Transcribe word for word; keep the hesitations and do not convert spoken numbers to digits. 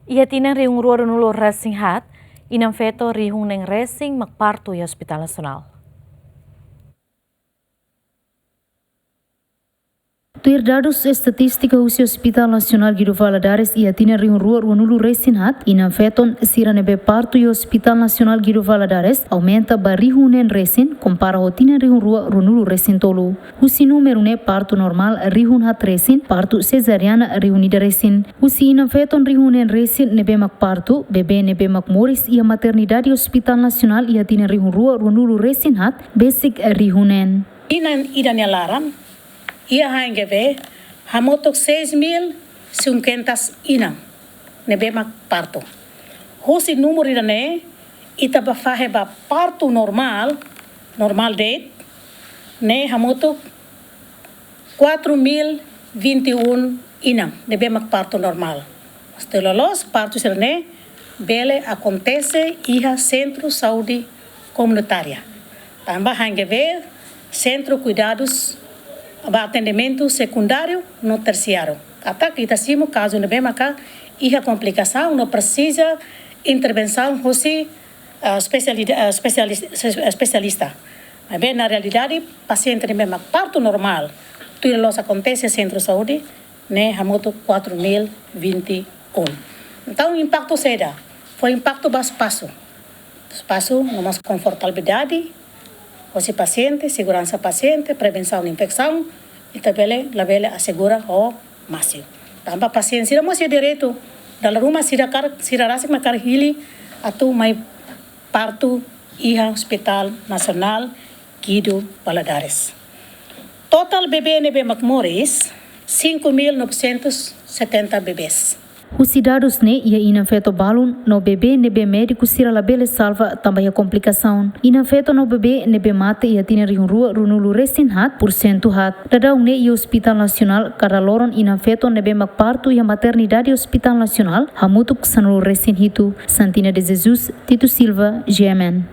Iha tinan rihun rua ruanulu resin haat, inan feto rihun neen resin mak partu iha Hospital Nasionál. Tuir dadus estatístika husi Hospital Nasionál Guido Valadares, iha tinan rihun rua ruanulu resin haat, inan feto sira ne'ebé partu iha Hospital Nasionál Guido Valadares aumenta ba rihun neen resin, kompara ho tinan rihun rua ruanulu resin tolu. Husi númeru ne'e, partu normál rihun haat resin, partu sezariana rihun ida resin. Husi inan feto rihun neen resin ne'ebé mak partu, bebé ne'ebé mak moris iha maternidade Hospital Nasionál iha tinan rihun rua ruanulu resin haat, besik rihun neen. Inan ida-nia laran, iha H N G V, hamutuk seis mil cinquenta inan ne'ebé mak partu. Husi númeru ida-ne'e, ita bá fahe ba partu normál, normal de'it, ne'e hamutuk quatro mil vinte e um inan ne'ebé mak partu normál. Mas tuir loloos, partu sira-ne'e bele akontese iha sentru saúde komunitária. Tanba H N G V, sentru kuidadus ba atendimentu sekundáriu no tersiáriu. Katak ita simu kazu ne'ebé maka iha komplikasaun no presiza intervensaun husi, ah, espesialida-, ah, espesialis-, espesialista. Maibé, na realidade, pasiente ne'ebé mak partu normál, tuir loloos akontese sentru saúde, ne'e hamutuk quatro mil vinte e um. Entaun, impaktu saida? Fó impaktu ba espasu. Espasu no mós konfortabilidade hosi pasiente, seguransa pasiente, prevensaun infesaun, ita bele, labele asegura ho massiu. Tanba pasiente sira mós iha direitu, dala ruma sira kaer, sira rasik mak kaer hili atu mai partu iha Hospital Nasionál Guido Valadares. Totál bebé ne'ebé mak moris, cinco mil novecentos setenta bebés. Husi dadus ne'e, iha inan feto balun no bebé ne'ebé médiku sira labele salva tanba iha komplikasaun. Inan feto no bebé ne'ebé mate iha tinan rihun rua ruanulu resin haat, porsentu haat. Daudaun ne'e iha Hospital Nasionál, kada loron inan feto ne'ebé mak partu iha maternidade Hospital Nasionál, hamutuk sanulu resin hitu. Santina de Jesus, Tito Silva, G M N.